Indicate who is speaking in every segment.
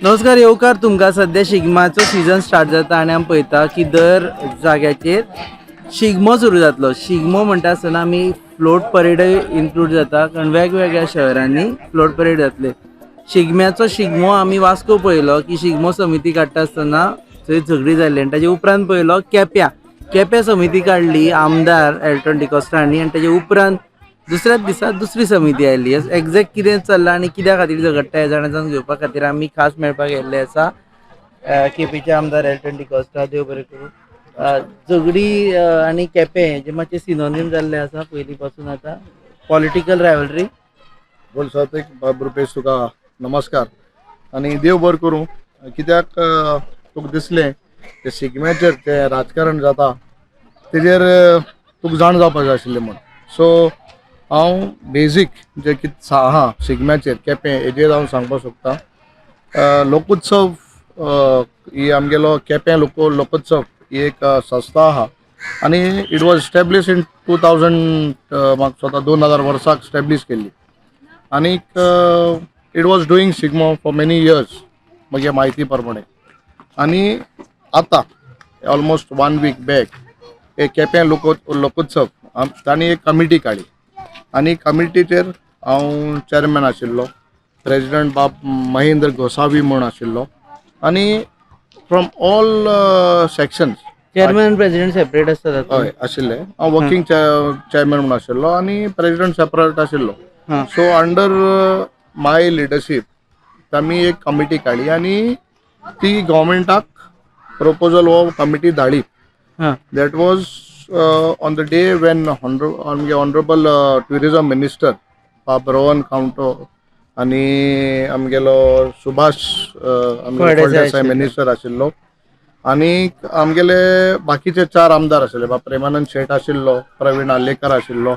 Speaker 1: नमस्कार, येवकार तुमकां. सद्या शिगम्याचो सिजन स्टार्ट जाता आनी आमी पळयता की दर जाग्याचेर शिगमो सुरू जातलो. शिगमो म्हणटा आसतना आमी फ्लोट परेडय इन्क्लूड जाता, कारण वेगवेगळ्या शहरांनी फ्लोट परेड जातले. शिगम्याचो शिगमो आमी वास्को पळयलो की शिगमो समिती काडटा आसतना थंय झगडी जाल्ली आनी ताजे उपरांत पळयलो केप्यां केप्यां समिती काडली आमदार एल्टन डिकॉस्टा हांणी आनी ताजे उपरांत दुसऱ्याच दिसा दुसरी समिती आयली. एग्जॅक्ट कितें चल्लां आनी कित्या खातीर झगडटा हें जाणा जावन घेवपा खातीर आमी खास मेळपाक गेल्ले आसा केपेंचे आमदार एल्टन डिकॉस्टा. देव बरें करूं. झगडी आनी केपें हेजें मातशें सिनोनीम जाल्लें आसा पयलीं पासून, आतां पॉलिटिकल रायवलरी.
Speaker 2: बोल सात्विक बाब रुपेश, तुका नमस्कार आनी देव बरें करूं. कित्याक तुका दिसलें ते शिगम्याचेर तें राजकारण जाता तेजेर तुका जाण जावपाक जाय आशिल्लें म्हूण. सो हांव बेजीक जे कितें आहा शिगम्याचेर केपें हेजेर हांव सांगपाक सोदतां. लोकोत्सव ही आमगेलो केपें लोकोत्सव ही एक संस्था आहा आनी it was establish in 2000, म्हाका दिसता 2000 वर्साक स्टॅब्लीश केल्ली आनीक it was doing Shigmo for many years म्हगे म्हायती प्रमाणे. आनी आतां ऑलमोस्ट वन वीक बॅक एक केपें लोकोत्सव तांणी एक कमिटी काडली आनी कमिटीचेर हांव चॅरमॅन आशिल्लो, प्रेजिडंट बाब महेंद्र गोसावी म्हूण आशिल्लो आनी from all sections.
Speaker 1: Chairman आनी प्रेसिडेंट सेपरेट आसतात?
Speaker 2: हय, आशिल्ले. हांव वर्किंग चेअरमॅन म्हूण आशिल्लो आनी प्रेजिडंट सेपरेट आशिल्लो. सो अंडर माय लिडरशीप आमी एक कमिटी काडली आनी ती गव्हर्मेंटाक प्रपोजल हो कमिटी धाडली. That was on the day when आमगे honourable tourism minister Bab Rohan Khaunte आनी आमगेलो सुभाष आमगेलो
Speaker 1: फळदेसाय
Speaker 2: फळदेसाय
Speaker 1: आशिल्लो.
Speaker 2: मिनिस्टर आशिल्लो आनी आमगेले बाकीचे चार आमदार आशिल्ले. बाब प्रेमानंद शेट आशिल्लो, प्रवीण आर्लेकर आशिल्लो,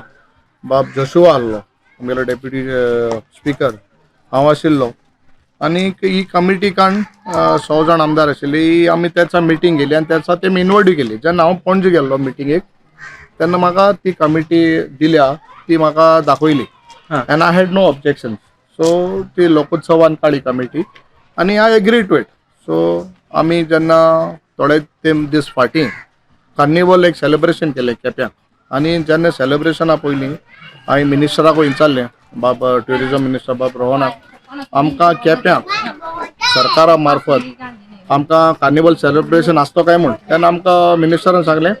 Speaker 2: बाब जोशुआ आसलो आमगेलो डेप्युटी स्पीकर, हांव आशिल्लो आनी ही कमिटी काडून 100 जाण आमदार आशिल्ली. ही आमी तेचा मिटींग केली आनी तेचा ते इन्वायट केली. जेन्ना हांव पणजे गेल्लो मिटिंगेक तेन्ना म्हाका ती कमिटी दिल्या, ती म्हाका दाखयली and I had no objection. So ती लोकोत्सवान काडली कमिटी आनी I agree to it. So आमी जेन्ना थोडे ते दीस फाटीं कार्निवल एक सेलिब्रेशन केलें केप्यां आनी जेन्ना सेलिब्रेशना पयलीं हांवें मिनिस्टराकूय विचारलें, बाब ट्युरिजम मिनिस्टर बाब रोहनाक, आमकां केप्यां सरकारा मार्फत आमकां कार्निवल सेलिब्रेशन आसतो काय म्हूण. तेन्ना आमकां मिनिस्टरान सांगलें,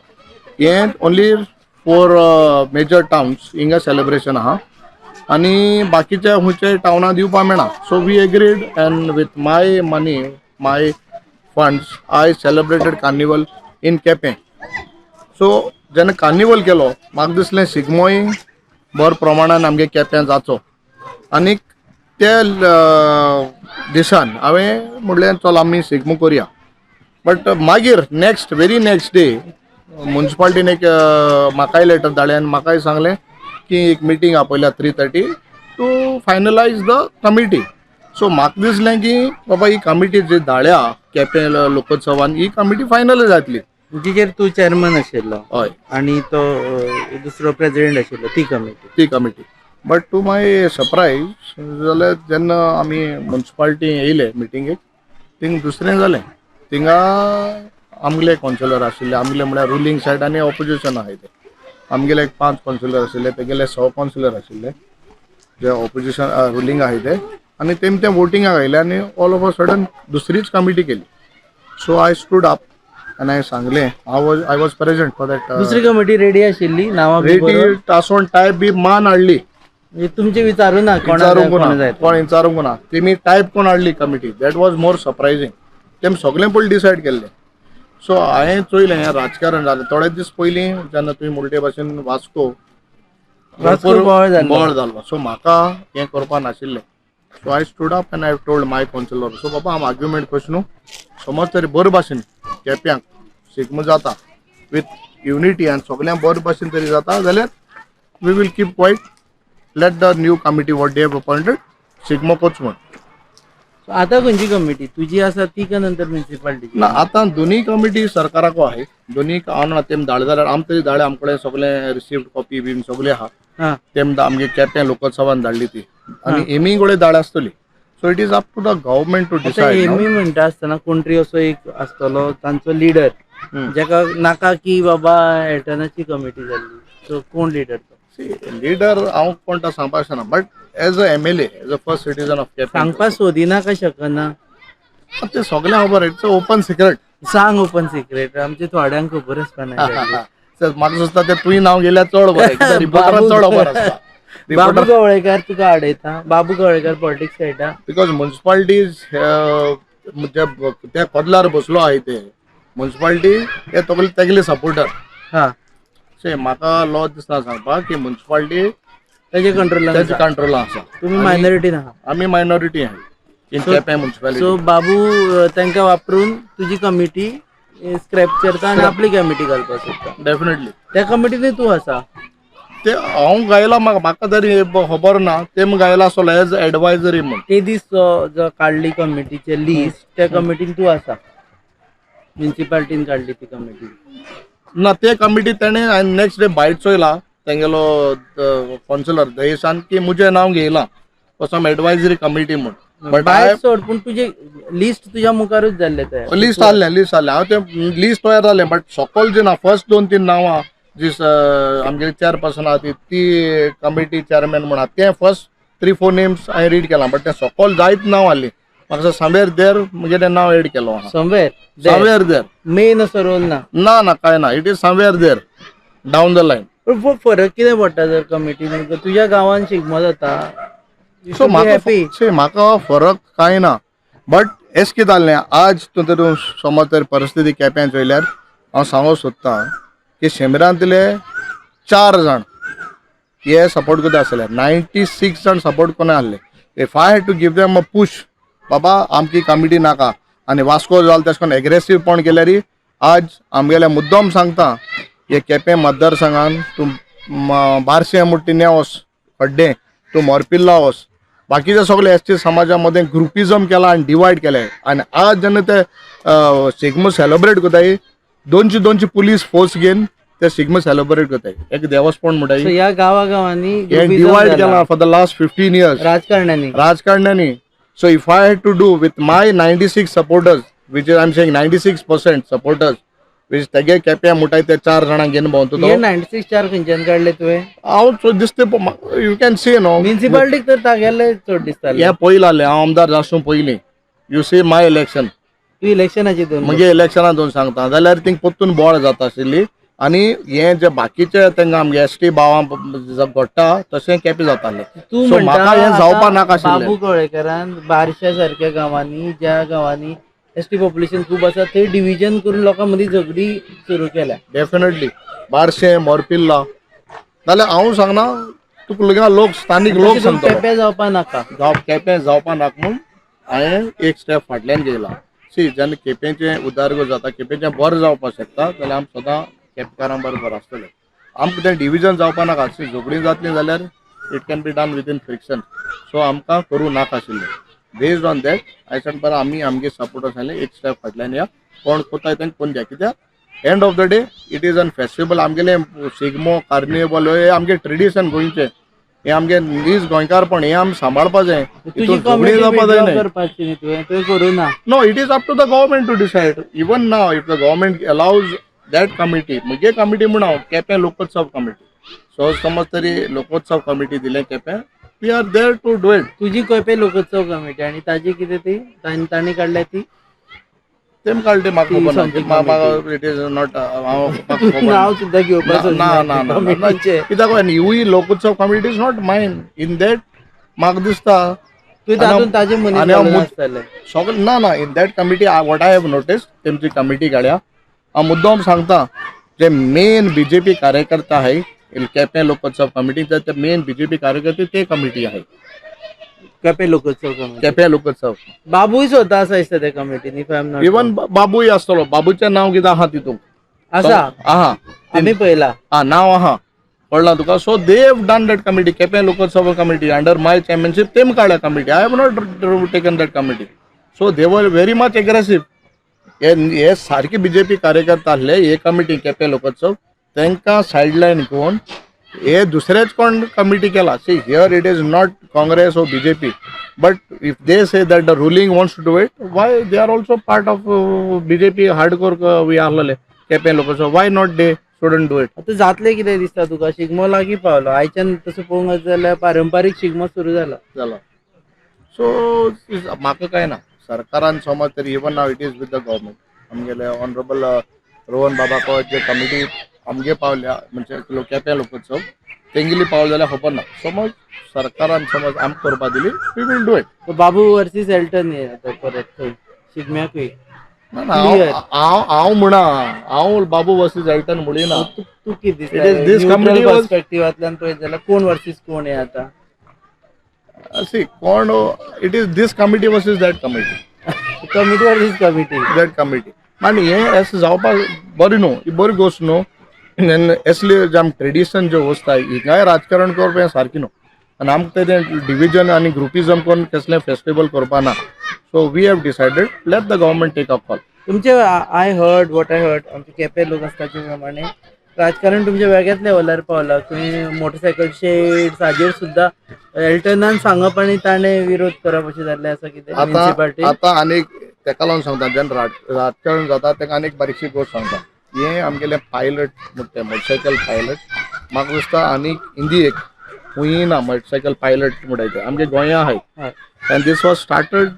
Speaker 2: हें ओन्ली फोर मेजर टावन्स हिंगा सेलिब्रेशन आहा आनी बाकीच्या खंयच्याय टावनां दिवपा मेळना. So we agreed and with my money, my funds, I celebrated Carnival in Quepem. So जेन्ना कार्निवल केलो म्हाका दिसलें शिगमोय बरो प्रमाणान आमगे केप्यां जाचो आनीक ते दिसान हांवें म्हणलें, चल आमी शिगमो करुया. बट मागीर नेक्स्ट वेरी नेक्स्ट डे मुन्सिपालिटीन एक म्हाकाय लेटर धाडलें आनी म्हाकाय सांगलें की एक मिटींग आपयल्या 3:30 to finalize the committee. So म्हाका दिसलें की बाबा ही कमिटी जी धाडल्या केपें लोकोत्सवान ही कमिटी फायनल जातली.
Speaker 1: जिचेर तूं चेअरमॅन आशिल्लो?
Speaker 2: हय.
Speaker 1: आनी तो दुसरो प्रेसिडेंट आशिल्लो ती कमिटी?
Speaker 2: ती committee. But to my surprise जाल्यार जेन्ना आमी मुन्सिपालिटी येयले मिटिंगेक, थिंग दुसरें जालें. थिंगा आमगेले कावन्सिलर आशिल्ले, आमगेले म्हळ्यार रुलींग सायड आनी ऑपोजिशन आहाय ते. आमगेले एक पांच कावन्सिलर आशिल्ले, तेगेले 6 कावन्सिलर आशिल्ले जे ऑपोजिशन रुलींग आहाय ते आनी तेमी ते वोटिंगाक आयले आनी ऑल ऑफ अ सडन दुसरीच कमिटी केली. So I stood up आनी हांवें सांगलें, I was present for that.
Speaker 1: दुसरी कमिटी रेडी आशिल्ली नांवां बी बरोवन?
Speaker 2: रेडी तासोन टायप बी मान हाडली.
Speaker 1: म्हणजे तुमचे विचारू ना कोणा
Speaker 2: विचारूंक
Speaker 1: कोणा
Speaker 2: ना.
Speaker 1: जाय?
Speaker 2: कोण विचारूंक ना. तेमी टायप कोण हाडली committee. That was more surprising. तेमी सगळें पयलीं डिसायड केल्लें. सो हांवें चोयलें हें राजकारण जालें. थोडे दीस पयलीं जेन्ना तुमी म्हणटे भाशेन वास्को
Speaker 1: वास्को
Speaker 2: भरपूर
Speaker 1: बोवाळ जाल्लो.
Speaker 2: बोवाळ जाल्लो. सो म्हाका हें करपा नाशिल्लें. So I stood up and I told my councillor, so बाबा आम आर्ग्युमेंट कशें न्हू, समज तरी बरे भाशेन केप्यांक शिगमो जाता विथ युनिटी आनी सगल्यांक बरे भाशेन तरी जाता जाल्यार we will keep quiet, let the new committee what they have appointed Shigmo करचो म्हूण.
Speaker 1: आतां खंयची कमिटी तुजी आसा ती का नंतर म्युनिसिपालिटीची?
Speaker 2: ना, आतां दोनूय कमिटी सरकाराको आहाय. दोनूय हांव ना तेम धाडले जाल्यार आम तरी धाडले. आम कडेन सगळें रिसिप्ट कॉपी बीन सगळें आहा. तेम आमगे केपें लोकोत्सवान धाडली ती आनी एमी कडेन धाड आसतली. So it is up to the government to
Speaker 1: आतां
Speaker 2: decide.
Speaker 1: एमी म्हणटा आसतना कोण तरी असो एक आसतलो तांचो लिडर जेका नाका की बाबा एल्टनाची कमिटी जाल्ली, सो कोण लिडर तो?
Speaker 2: लिडर हांव कोण तो सांगपाक शकना, but as a MLA, as a first citizen of Quepem,
Speaker 1: सांगपाक सोदिना काय शकना?
Speaker 2: ते सगळें खबर, it's a open secret.
Speaker 1: सांग ओपन सिक्रेट, आमचे थोड्यांक खबर आसपा ना.
Speaker 2: म्हाका दिसता ते तुवें नांव गेल्यार चड बरें, कित्याक रिपोर्टरान चड खबर आसता.
Speaker 1: बाबू
Speaker 2: रिपोर्टर
Speaker 1: गवळेकार तुका आडयता, बाबू गवळेकार पॉलिटिक्स खेळटा.
Speaker 2: Because municipalities जे त्या कदलार बसलो आहाय ते मुन्सिपालिटी हे तेगले सपोर्टर. से म्हाका लॉ दिसना सांगपाक की मुन्सिपालिटी
Speaker 1: तेजे कंट्रोलान,
Speaker 2: तेजे कंट्रोलान आसा.
Speaker 1: तुमी मायनॉरिटी आहा.
Speaker 2: आमी मायनॉरिटी आहाय इन केपें मुन्सिपालिटी.
Speaker 1: सो बाबू तांकां वापरून तुजी कमिटी स्क्रॅप करता आनी आपली कमिटी घालपाक सोदता.
Speaker 2: डेफिनेटली.
Speaker 1: त्या कमिटीन तूं आसा?
Speaker 2: ते हांव गायला, म्हाका तरी खबर ना, ते गायला आसलो एज एडवायजरी म्हूण.
Speaker 1: ते दीस जो काडली कमिटीचे लिस्ट, त्या कमिटीन तूं आसा? म्युनिसिपालिटीन काडली ती कमिटी.
Speaker 2: ना, ते कमिटी तेणे नेक्स्ट डे बायट चोयला तेंगेलो कौन्सिलर दयेसान की मुझे नांव घेयला सम एडवायजरी कमिटी म्हूण, बट I
Speaker 1: बायट सोड, पूण तुजे लिस्ट तुज्या मुखारूच जाल्ले तयार.
Speaker 2: लिस्ट आहलें, लिस्ट आहलें, हांव तें लिस्ट तयार जालें, बट सकल जे ना फर्स्ट 2-3 नांवां जी आमगेली चेअरपर्सन आहा ती कमिटी चेअरमॅन म्हूण आहा, तें फर्स्ट 3-4 नेम्स हांवें रीड केलां, बट तें सकल जायत नांव आहलीं म्हाका समवेर देर मुगेलें नांव एड केलो आहा.
Speaker 1: समवेर?
Speaker 2: समवेर देर.
Speaker 1: मेन असो रोल ना?
Speaker 2: ना ना, कांय ना, it is somewhere there down the line.
Speaker 1: पूण फरक कितें पडटा जर कमिटीन तुज्या गांवान शिगमो जाता?
Speaker 2: सो म्हाका म्हाका फरक कांय ना, बट एश कितें जालें आज तूं तर समज तर परिस्थिती केप्यां चोयल्यार हांव सांगूंक सोदतां की शेंबरांतले 4 जाण हे सपोर्ट करता आसले, 96 जाण सपोर्ट कोणा आहले. If I had to give them a push, बाबा आमकी कमिटी नाका आनी वास्को जाल तेश कोन एग्रेसीवपण केल्यार आज आमगेल्या मुद्दम सांगता हे केपें मतदारसंघान तूं बारशें मुट्टी वच, खड्डे तूं मोरपिल्ला वच, बाकीचे सगळे एस टी समाजा मदें ग्रुपिजम केलां आनी डिवायड केलें. आनी आज जेन्ना ते शिगमो सेलेब्रेट करताय, 200 पुलीस फोर्स घेवन ते शिगमो सेलेब्रेट करताय, एक देवस्पण म्हणटाय.
Speaker 1: ह्या गांवा गांवांनी
Speaker 2: हें डिवायड केलां for the last 15 years
Speaker 1: राजकारण्यांनी,
Speaker 2: राजकारण्यांनी. So if I had to do with my 96 supporters, which is I am saying 96% supporters, which तेगे केप्यां म्हणटाय ते 4 जाणांक घेवन भोंवता तो.
Speaker 1: 96 4 खंयच्यान काडले तुवें?
Speaker 2: हांव दिसते you can see न्हू.
Speaker 1: म्युनिसिपालिटीक तर तागेले चड दिसताले.
Speaker 2: हें पयलीं आहलें, हांव आमदार जासूं पयलीं, you see my election.
Speaker 1: तूं इलेक्शनाची दोन
Speaker 2: मुगे इलेक्शना दोन सांगता जाल्यार थिंग परतून बोळ जाता आशिल्ली आनी हे जे बाकीचे तांकां आमगे एस टी भावां घडटा तशें केपें जातालें.
Speaker 1: तूं
Speaker 2: सो म्हाका हें जावपा नाका आशिल्लें.
Speaker 1: बाबू कवळेकरान बारश्या सारक्या गांवांनी, ज्या गांवांनी एस टी पॉप्युलेशन खूब आसा, थंय डिविजन करून लोकां मदीं झगडी सुरू केल्या.
Speaker 2: डेफिनेटली बारशें मोरपिल्ला जाल्यार हांव सांगना तुका लगे लोक स्थानीक लोक सांगता
Speaker 1: केपें जावपा नाका,
Speaker 2: केपें जावपा नाका म्हूण हांवें एक स्टेप फाटल्यान घेयला. सी जेन्ना केपेंचें उदरगत जाता, केपेंचें बरें जावपाक शकता जाल्यार आमी सदां केपेकारां बरोबर आसतले. आमकां तें डिविजन जावपा नाका. सी झगडीं जातलीं जाल्यार it can be done within friction, so आमकां करूं नाका आशिल्लें. Based on that I said बरें आमी आमगे सपोर्टर्स आसले एक स्टेप फाटल्यान या, कोण कोताय तेंकां कोण द्या, कित्याक end of the day it is an festival. आमगेलें शिगमो कार्निवल हे आमगे ट्रेडिशन गोंयचें, हे आमगे नीज गोंयकारपण, हें आमी सांबाळपा जाय.
Speaker 1: तुजी कमिटी करपाची न्ही तुवें, तुवें करूं ना.
Speaker 2: No, it is up to the government to decide. Even now if the government allows that committee, मुगे कमिटी म्हूण हांव केपें लोकोत्सव कमिटी, सो समज तरी लोकोत्सव कमिटी दिलें Quepem, we are there to do it.
Speaker 1: तुजी केपें लोकोत्सव कमिटी आनी ताजी कितें ती तांणी काडल्या ती
Speaker 2: तेम काडली म्हाका खबर ना, it is not हांव
Speaker 1: नांव सुद्दां घेवपाक
Speaker 2: ना ना ना, कित्याक ह्यूय Lokotsav committee is not mine in that. म्हाका दिसता
Speaker 1: तुवें तातूंत ताजे मनीस आसतले
Speaker 2: सगळे. ना ना, in that committee what I have notice, तेमची कमिटी काडया. हांव मुद्दम सांगता जे मेन बीजेपी कार्यकर्ता आहाय केपें लोकोत्सव कमिटी, ते मेन बीजेपी कार्यकर्ते ते कमिटी आहाय
Speaker 1: केपें लोकोत्सव कमिटी.
Speaker 2: केपें लोकोत्सव
Speaker 1: बाबूय स्वता आसा दिसता त्या कमिटीन, if I am not.
Speaker 2: Even बाबूय आसतलो, बाबूचें नांव कितें आहा तितूंत
Speaker 1: आसा,
Speaker 2: आहा,
Speaker 1: आमी पळयला
Speaker 2: आं नांव आहा, कळ्ळां तुका. So they have done that committee, Quepem Lokotsav committee under my chairmanship तेम काडल्या committee. I have not taken that committee. So they were very much aggressive. हे सारके बीजेपी कार्यकर्ता आहले हे कमिटी केपें लोकोत्सव, तांकां सायडलायन घेवन हे दुसरेच कोण कमिटी केला. See, here it is not Congress or BJP, but if they say that the ruling wants to do it, why they are also part of BJP hardcore we आहलेले Quepem लोक, so why not they shouldn't do it?
Speaker 1: आतां जातलें कितें दिसता तुका? शिगमो लागीं पावलो. आयच्यान तसो पळोवंक वचत जाल्यार पारंपारीक शिगमो सुरू जाला.
Speaker 2: जाला. सो म्हाका काय ना, सरकारान समज तरी even now it is with the government. आमगेले ऑनरेबल रोहन बाबा जे कमिटी आमगे पावल्या, म्हणजे केप्यां लोकोत्सव तेंगेली पावल जाल्यार खबर ना. समज सरकारान समज आमकां करपा दिली, we will do it.
Speaker 1: Babu versus Elton हे आतां परत थंय शिगम्याकूय.
Speaker 2: ना, हांव हांव म्हणा, हांव बाबू वर्सीस एल्टन म्हणिना.
Speaker 1: तूं कितें
Speaker 2: It is this
Speaker 1: दिसता
Speaker 2: committee was-
Speaker 1: पर्सपेक्टिवांतल्यान पळयत जाल्यार कोण वर्सीस कोण हे आतां?
Speaker 2: सी, कोण, it is this committee versus that committee.
Speaker 1: Committee versus committee.
Speaker 2: That committee. आनी हें अशें जावपाक बरें न्हू, ही बरी गोश्ट न्हू. असले जे आम ट्रेडिशन जे वस्त आहाय, हिंगाय राजकारण करप हें सारकें न्हू. आनी आमकां तें डिविजन आनी ग्रुपिजम करून कसलें फेस्टिवल करपा ना. So we have decided, let the government take a call.
Speaker 1: तुमचे, I heard what I heard, आमचे केपे लोक आसता ते प्रमाणे राजकारण तुमच्या वेगळ्याच लेवलार पावला. तुमी मोटरसायकल शेड्स हाजेर सुद्दां एल्टनान सांगप आनी ताणें विरोध करप अशें जाल्लें आसा कितें
Speaker 2: आतां
Speaker 1: म्युनिसिपालिटी?
Speaker 2: आतां आनीक तेका लागून सांगता, जेन्ना राजकारण जाता तेका आनीक बारीकशी गोश्ट सांगता. हें आमगेलें पायलट म्हणटा तें मोटरसायकल पायलट, म्हाका दिसता आनीक इंडियेक खंयूय ना मोटरसायकल पायलट म्हणटाय ते, आमगे गोंया आहाय.
Speaker 1: हय.
Speaker 2: And this was started,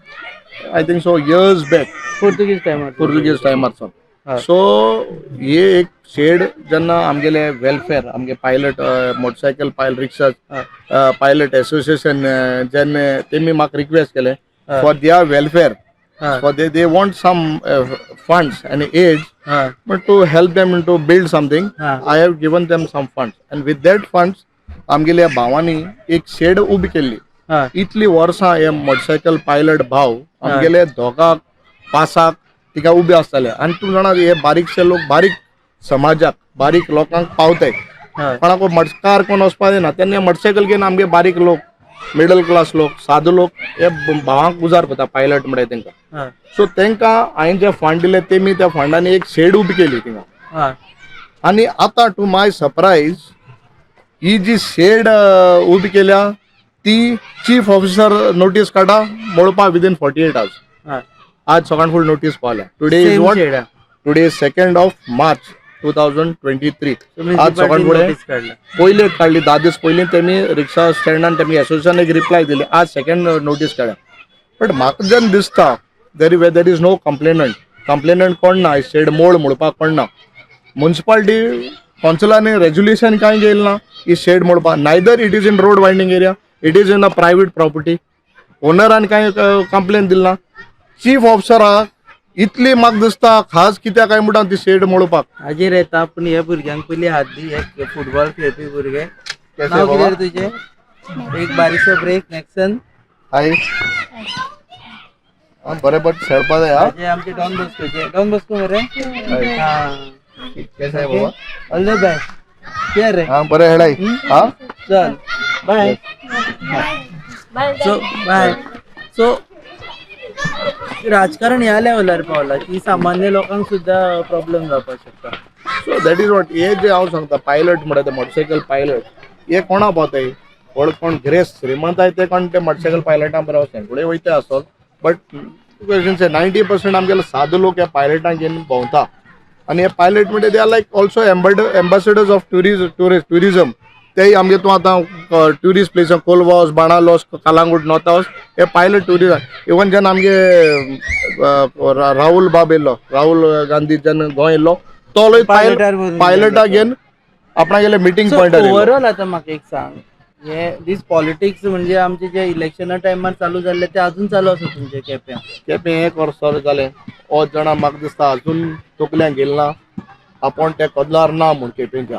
Speaker 2: I think so, years back.
Speaker 1: पुर्तुगीज टायमार.
Speaker 2: पुर्तुगीज टायमार सावन.
Speaker 1: हय.
Speaker 2: सो हे एक शेड जेन्ना आमगेले वेलफेअर, आमगे पायलट मोटरसायकल पायलट रिक्षा
Speaker 1: हय.
Speaker 2: पायलट एसोसिएशन जेन्ना तेमी म्हाका रिक्वेस्ट केलें
Speaker 1: हय.
Speaker 2: फॉर their welfare,
Speaker 1: हय.
Speaker 2: For they want some funds and aid,
Speaker 1: हय.
Speaker 2: But to help them to build something,
Speaker 1: हा.
Speaker 2: I have given them some funds and with that funds आमगेल्या भावांनी एक शेड उबी केल्ली.
Speaker 1: हय.
Speaker 2: इतली वर्सां हे मोटरसायकल पायलट भाव आमगेले दोगाक पासाक तिका उबे आसताले. आनी तूं जाणा, हे बारीकशे लोक बारीक समाजाक बारीक लोकांक पावताय.
Speaker 1: हय.
Speaker 2: कोणाक कार कोण वचपा दिना तेन्ना मोटरसायकल घेवन आमगे बारीक लोक, मिडल क्लास लोक, सादो लोक हे भावांक उजार करता, पायलट म्हणटाय तेंकां.
Speaker 1: हय.
Speaker 2: सो तेंकां हांवें जे फंड दिले, तेमी त्या फंडांनी एक शेड उबी केली थिंगा.
Speaker 1: हय.
Speaker 2: आनी आतां two my surprise, he ji shade उबी केल्या ती चीफ ऑफिसर नोटीस काडटा मोडपा विदीन 48 आवर्स.
Speaker 1: हय.
Speaker 2: आज सकाळ फुडें नोटीस पावल्या. Today is
Speaker 1: Same
Speaker 2: what?
Speaker 1: Shed.
Speaker 2: Today is 2nd of March 2023. आज सकाळ
Speaker 1: म्युनिसिपालिटीन
Speaker 2: फुडें
Speaker 1: नोटीस काडल्या.
Speaker 2: पयले काडली, 10 दीस पयलीं तेमी रिक्षा स्टँडान तेमी एसोसिएशन एक रिप्लाय दिली. आज सेकंड नोटीस काडल्या. बट म्हाका जेन्ना दिसता, there is no complainant, complainant कोण ना, शेड मोड म्हणपाक कोण ना, मुन्सिपालिटी कावन्सिलांनी रेजोल्युशन कांय घेयलें ना ही शेड मोडपाक. Neither it is in road winding area, it is in a private property. ओनरान कांय कंप्लेन दिली ना. चीफ ऑफिसराक इतली म्हाका दिसता खास कित्याक काय म्हणटा ती शेड मोडपाक.
Speaker 1: हाजेर येता, पूण ह्या भुरग्यांक पयलीं हात दी. हे फुटबॉल खेळपी भुरगे.
Speaker 2: केसे
Speaker 1: नांव
Speaker 2: बाबा?
Speaker 1: कितें रे तुजें? एक बारीकसो ब्रेक नॅक्सन.
Speaker 2: हाय, आं, बरें, बट खेळपा जाय आं.
Speaker 1: जे आमचे डॉन बॉस्कोचे, डॉन बॉस्को मरे. हा.
Speaker 2: केसे आहे बाबा?
Speaker 1: ऑल the best रे.
Speaker 2: हा, बरें हेडाय हा.
Speaker 1: चल, बाय. सो बाय. सो राजकारण ह्या लेवलार पावला की सामान्य लोकांक सुद्दां प्रॉब्लेम जावपाक शकता.
Speaker 2: सो that is what हे जे हांव सांगता, पायलट म्हणटा ते मोटरसायकल पायलट हे कोणा पावताय? व्हड कोण ग्रेस श्रीमंत आहाय ते कोण ते मोटरसायकल पायलटां बरें शेंकडे वयता आसत, बट 90% आमगेले सादो लोक ह्या पायलटांक घेवन भोंवता. आनी हे पायलट म्हणजे they are like also ambassadors of tourism. तेय आमगे तूं आतां ट्युरिस्ट प्लेस कोलवा वच, बाणावले वच, कालांगूट नॉर्था वच, हे पायलट ट्युरिस्ट. इवन जेन्ना आमगे राहुल बाब येयल्लो, राहुल गांधी जेन्ना गोंय येयल्लो, तो
Speaker 1: पायलटार भरून
Speaker 2: पायलटाक घेवन आपणागेले मिटींग पॉयंटार.
Speaker 1: ओवरऑल आतां म्हाका एक सांग, हे दीस पॉलिटिक्स म्हणजे आमचे जे इलेक्शना टायमार चालू जाल्ले ते अजून चालू आसा तुमचे केप्यां?
Speaker 2: केपें एक वर्स जालें, ओत जाणां म्हाका दिसता अजून तकल्यांक घेयला ना आपूण ते कदलार ना म्हूण. केपेंच्या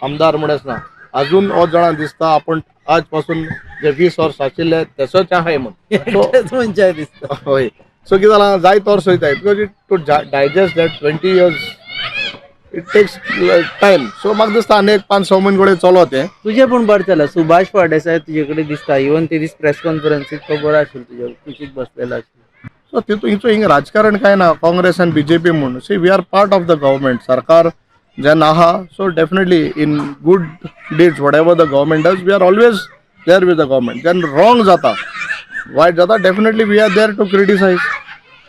Speaker 2: आमदार म्हणच ना, अजून ओत जाणां दिसता आपूण आज पासून जे 20 वर्स आशिल्ले तसोच आहाय म्हूण.
Speaker 1: एकटेच मनशां दिसता.
Speaker 2: हय, सो कितें जालां, जायत वर्स वयताय, because it to digest that 20 years it takes time. So म्हाका दिसता आनी एक 5-6 म्हयने कडेन चलत हें.
Speaker 1: तुजें पूण बरें चला. सुभाष फळदेसाय तुजे कडेन दिसता, इवन ते दीस प्रेस कॉन्फरन्सीक तो बरो आशिल्लो, तुज्या कुशीक बसलेलो आशिल्लो.
Speaker 2: सो तितून हिचो हिंगा राजकारण काय ना काँग्रेस आनी बीजेपी म्हूण. See, we are part of the government. सरकार जेन्ना आहा, so definitely in good deeds, whatever the government does, we are always there with the government. जेन्ना रॉंग जाता, वायट जाता, definitely we are there to criticize.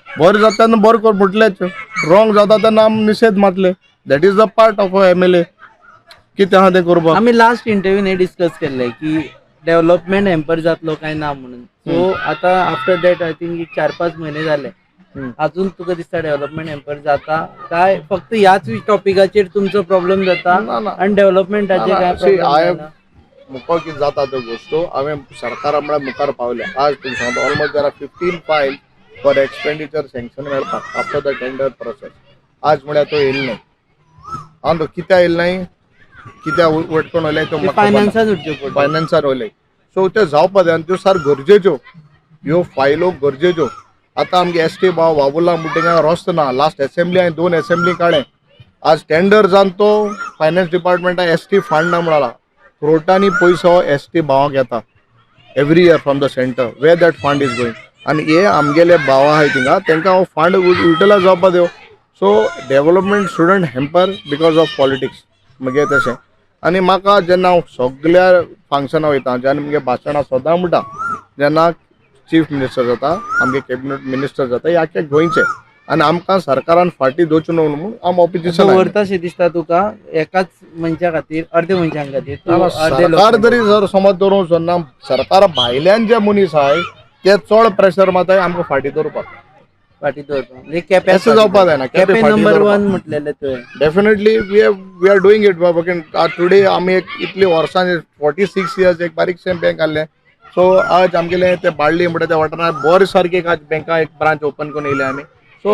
Speaker 2: बरें जाता तेन्ना बरें कर म्हटलेंच, रॉंग जाता तेन्ना आमी निशेध मातले. That is the part of a MLA. कितें आहा तें करपाक.
Speaker 1: आमी लास्ट इंटरव्यून हे डिस्कस केल्ले की डेव्हलपमेंट हॅम्पर जातलो काय ना म्हणून. सो आता आफ्टर that I think एक 4-5 म्हयने जाले, अजून तुका दिसता डेव्हलपमेंट हॅम्पर जाता काय फक्त ह्याच टॉपिकाचेर तुमचो प्रॉब्लेम जाता
Speaker 2: ना, ना.
Speaker 1: आणि डेव्हलपमेंटाचे
Speaker 2: ना,
Speaker 1: काय
Speaker 2: ना. See,
Speaker 1: problem
Speaker 2: I have-
Speaker 1: जायना?
Speaker 2: मुखार कितें जाता त्यो गोश्टो हांवें सरकारा म्हळ्यार मुखार पावल्या. आज तुमकां सांगता, almost there are 15 file for expenditure sanction मेळपाक आफ्टर the tender process. आज म्हळ्यार तो येयलो न्हय. हांव तो कित्याक येयलो न्हय, कित्याक वटकोन वयले तो
Speaker 1: ते
Speaker 2: म्हाका खबर ना.
Speaker 1: फायनान्सान उरच्यो पडटा.
Speaker 2: फायनान्सार वयले, सो ते जावपा जाय आनी त्यो सारक्यो गरजेच्यो, ह्यो फायलो गरजेच्यो. आतां आमगे एस टी भाव वावुरला म्हणटा, रस्तो ना. लास्ट एसेंब्ली हांवें दोन एसेंब्ली काडले. आज टेंडर जावन तो फायनान्स डिपार्टमेंटा एस टी फंड ना म्हणाला. क्रोटांनी पयसो एस टी भावाक येता every year from the centre. Where that fund is going? आनी हे आमगेले भाव आहाय थिंगा, तांकां हो फंड युटिलायज जावपा दिव. So development shouldn't hamper because of politics. मगे तशें. आनी म्हाका जेन्ना हांव सगल्या फंक्शनां वयता, जेन्ना मुगे भाशणां सदां म्हणटा, जेन्ना चीफ मिनिस्टर जाता, आमगे कॅबिनेट मिनिस्टर जाता, हे आख्खे गोंयचे आनी आमकां सरकारान फाटीं दवरचें न्हू म्हणून आमी ऑपोजिशन.
Speaker 1: दवरता शें दिसता तुका एकाच मनशा खातीर, अर्दे मनशां खातीर तूं अर्दे लोक
Speaker 2: सरकार तरी जर समज दवरूंक सोदना, सरकारा भायल्यान जे मनीस आहाय ते चड प्रेशर मारताय आमकां फाटीं दवरपाक.
Speaker 1: फाटीं दवरपाक म्हणजे केप्यां
Speaker 2: तशें जावपाक जायना. केपें
Speaker 1: केपें
Speaker 2: फाटीं
Speaker 1: नंबर
Speaker 2: दवरपाक.
Speaker 1: वन म्हटलेलें तुवें.
Speaker 2: Definitely we are doing it बाबा. टुडे आमी एक इतली वर्सां, 46 इयर्स, एक बारीकशें बँक आहलें. सो आज आमगेलें ते बाळ्ळी म्हणटा त्या वाठारांत बरे सारकी एक आज बँका एक ब्रांच ओपन करून येयले आमी. सो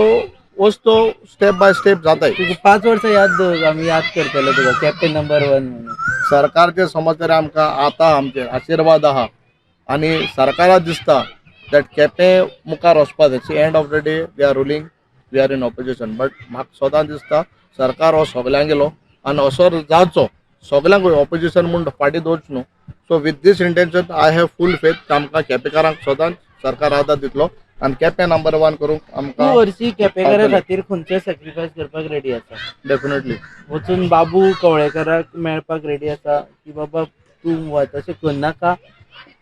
Speaker 2: वस्तू स्टेप बाय स्टेप जाताय.
Speaker 1: तुका 5 वर्सां याद दवर, आमी याद करतले तुका केपें नंबर वन म्हणून.
Speaker 2: सरकारचे समज तरी आमकां आतां आमचेर आशिर्वाद आहा आनी सरकाराक दिसता that Quepem मुखार वचपा जाय. End of the day we are ruling, we are in opposition, but म्हाका सदां दिसता सरकार हो सगल्यांगेलो आनी असो जावचो, सगल्यांक ऑपोजिशन म्हूण फाटीं दवरचो न्हू. So with this intention I have full faith आमकां केपेकारांक सदांच सरकार आदार दितलो आनी केपें नंबर वन करूंक
Speaker 1: तूं
Speaker 2: आमकां
Speaker 1: वर्सी केपेकारा खातीर खंयचे सॅक्रिफायस करपाक रेडी आसा?
Speaker 2: डेफिनेटली.
Speaker 1: वचून बाबू कवळेकाराक मेळपाक रेडी आसा की बाबा तूं वच अशें करनाका,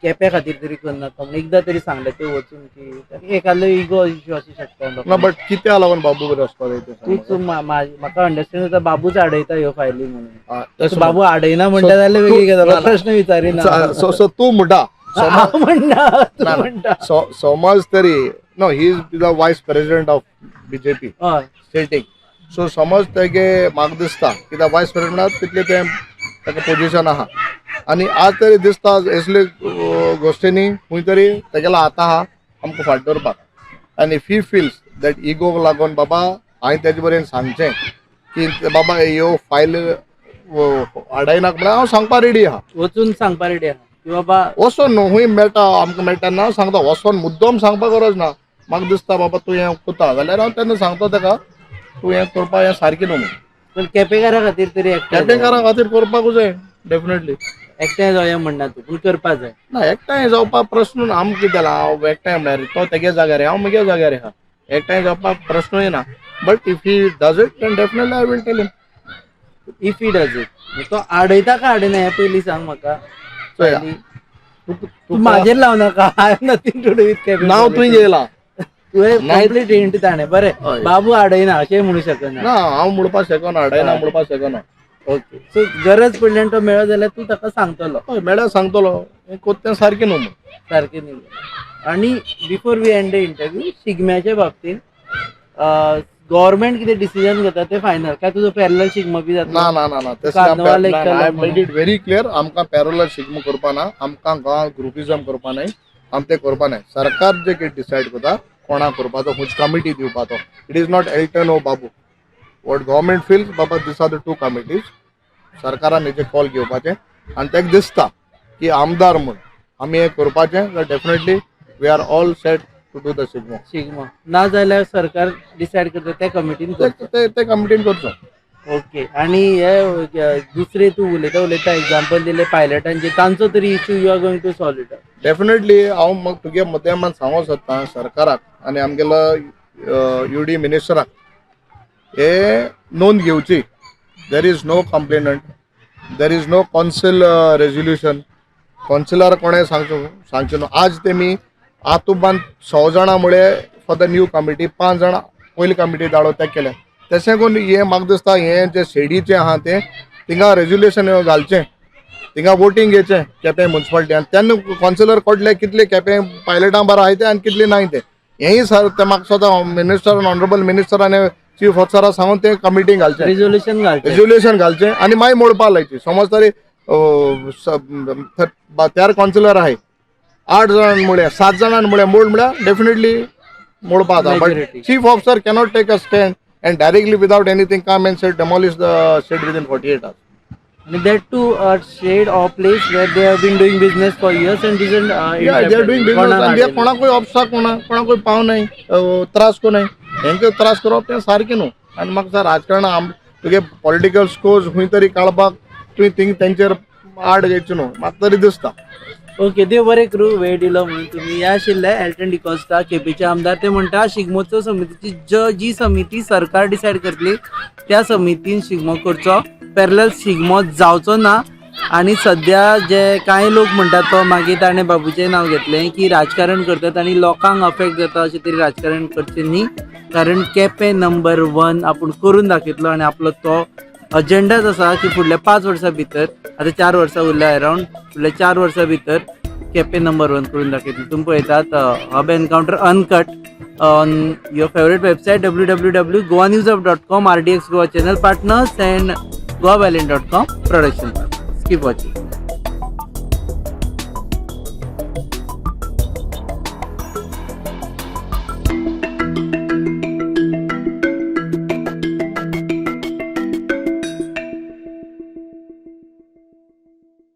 Speaker 1: केप्या खातीर तरी करनाका म्हणून एकदां तरी सांगलें तूं वचून की एखादो इगो इश्यू आसूं शकता
Speaker 2: ना.
Speaker 1: लोकांक.
Speaker 2: बट कित्या लागून बाबू बरें वचपाक जाय तें सांग
Speaker 1: तूच
Speaker 2: म्हाका.
Speaker 1: म्हाका अंडरस्टँड जाता, बाबूच आडयता ह्यो फायली म्हणून.
Speaker 2: तशें
Speaker 1: बाबू आडयना म्हणटा जाल्यार वेगळी गजाल,
Speaker 2: ना, ना.
Speaker 1: प्रश्न विचारिना.
Speaker 2: सो सो तूं म्हणटा
Speaker 1: हांव म्हणना, तूं
Speaker 2: ना, ना.
Speaker 1: म्हणटा.
Speaker 2: समज तरी no, he is the vice president of BJP
Speaker 1: हय.
Speaker 2: स्टेटीक. सो समज तेगे म्हाका दिसता कित्याक वायस प्रेसिडेंट म्हळ्यार तितलें तें ताका पोजिशन आहा आनी आज तरी दिसता असले गोश्टींनी खंय तरी तेगेलो हात आहा आमकां फाट दवरपाक. आनी if he feels that इगोक लागून बाबा हांवें तेजे बरें सांगचें की बाबा ह्यो फायल आडायनाक म्हळ्यार हांव सांगपा रेडी आहा.
Speaker 1: वचून सांगपा रेडी आहा की बाबा
Speaker 2: वचोन न्हू, खंय मेळटा आमकां मेळटा ना सांगता, वचोन मुद्दम सांगपाक गरज ना. म्हाका दिसता बाबा तूं हें करता जाल्यार हांव तेन्ना सांगता ताका तूं हें करपाक हें सारकें न्हू.
Speaker 1: पण केपेकारा खातीर तरी एकठांय जाय.
Speaker 2: केपेंकारां खातीर करपाकूच जाय डेफिनेटली.
Speaker 1: एकठांय जावया म्हणना तूं, पूण करपा जाय.
Speaker 2: ना, एकठांय जावपाक प्रश्न ना. आमकां कितें जाला, हांव एकठांय म्हळ्यार तो तेगे जाग्यार, हांव म्हगे जाग्यार आहा. एकठांय जावपाक प्रश्नूय ना, but if he does it then definitely I will tell him.
Speaker 1: If he does it, तो आडयता काय आडयना हें पयलीं सांग म्हाका.
Speaker 2: चोया.
Speaker 1: पयलीं. तूं म्हाजेर लावं नाका, I have nothing to do with Quepem.
Speaker 2: नांव तुवें येयलां.
Speaker 1: तुवें
Speaker 2: नाही.
Speaker 1: कंप्लीट हिंट ताणें बरें.
Speaker 2: हय.
Speaker 1: बाबू आडयना अशें म्हणू शकना.
Speaker 2: ना, हांव म्हणपाक शकना, आडयना म्हणपाक शकना.
Speaker 1: ओके, सो गरज पडली आनी तो मेळ्ळो जाल्यार तूं ताका सांगतलो.
Speaker 2: हय, मेळ्यार सांगतलो हें कोत्तें तें सारकें न्हू म्हूण.
Speaker 1: सारकें न्ही. आनी before we end the interview, शिगम्याच्या बाबतींत गव्हर्मेंट कितें डिसिजन घेता तें फायनल काय तुजो पॅरलल शिगमो बी जातलो?
Speaker 2: ना ना ना ना,
Speaker 1: कार्नवाल एक
Speaker 2: तशें
Speaker 1: केलो
Speaker 2: I
Speaker 1: म्हणून.
Speaker 2: मेड it very clear, आमकां पॅरलल शिगमो करपा ना, आमकां गांवांत ग्रुपिजम करपा न्हय, आम तें करपा न्हय. सरकार जे कितें डिसायड करता कोणाक करपाचो, खंयची कमिटी दिवपाचो, it is not Elton or Babu. What government feels Baba these are the two committees, सरकारान हेजे कॉल घेवपाचें आनी ताका दिसता की आमदार म्हूण आमी हें करपाचें जाल्यार definitely we are all set to do the Shigmo.
Speaker 1: Shigmo ना जाल्यार सरकार डिसायड करता त्या कमिटीन करचो.
Speaker 2: ते ते कमिटीन करचो.
Speaker 1: ओके, आणि हे दुसरे तूं उलयता उलयता एग्जाम्पल दिले पायलटांचे, तांचो तरी issue you are going to solve it?
Speaker 2: Definitely. हांव मग तुगे माध्यमान सांगूंक सोदता सरकाराक आनी आमगेलो यू डी मिनिस्टराक हे नोंद घेवची. There is no complainant, there is no council resolution. Councillor कोणें सांगचो सांगचें न्हू. आज तेमी आतुबान 100 जाणां मुळे फॉर the new committee 5 जाणां पयली कमिटी धाडो ते केले. तशें करून हें म्हाका दिसता हें जें शेडीचें आहा तें थिंगा रेजोल्युशन घालचें, थिंगा वोटींग घेवचें केपें मुन्सिपालिटी आनी तेन्ना कावन्सिलर कळटलें कितले केपें पायलटां बरें आहाय ते आनी कितले नाय ते. हेंय सर ते म्हाका दिसता मिनिस्टर, ऑनरेबल मिनिस्टर आनी चीफ ऑफिसरा सांगून ते कमिटींग घालचें,
Speaker 1: रेजोल्युशन घालचें,
Speaker 2: रेजोल्युशन घालचें आनी मागीर मोडपा लायची. समज तरी 13 कावन्सिलर आहाय, 8 जाणां मुळे 7 जाणां मुळे मोड म्हळ्यार डेफिनेटली मोडपा जाता. But
Speaker 1: Majority.
Speaker 2: Chief officer cannot take a stand and directly without anything come and said demolish the shed within 48 hours.
Speaker 1: And that too a shade or place where they have been doing business for years and isn't
Speaker 2: Yeah, they are doing business and they are कोणाकूय ऑब्स्टाक कोणा कोणाकूय पाव नाय, त्रास कोणाय हेंकां त्रास करप तें सारकें न्हू. आनी म्हाका दिसता राजकारणां तुगे पॉलिटिकल स्कोर्स खंय तरी काडपाक तुवें थिंग तेंचेर आड घेवचें न्हू, म्हाका तरी दिसता.
Speaker 1: ओके, देव बरें करूं वेळ दिलो म्हणून. तुमी हे आशिल्ले एल्टन डिकॉस्टा, केपेंचे आमदार. ते म्हणटा शिगमोत्सव समितीची जी समिती सरकार डिसायड करतली त्या समितीन शिगमो करचो, पॅरलल शिगमो जावचो ना. आनी सद्या जे कांय लोक म्हणटात तो मागीर ताणें बाबूचें नांव घेतलें की राजकारण करतात आनी लोकांक अफेक्ट जाता अशें तरी राजकारण करचें न्ही, कारण केपें नंबर 1 आपूण करून दाखयतलो आनी आपलो तो अजेंडाच आसा की फुडल्या 5 वर्सां भितर, आतां 4 वर्सां उरल्या अरावंड, फुडल्या 4 वर्सां भितर केपें नंबर 1 करून दाखयतलो. तुमी पळयतात Hub Encounter uncut on your favourite website www.goanewshub.com, RDX Goa channel partners and goabyline.com production. Keep watching.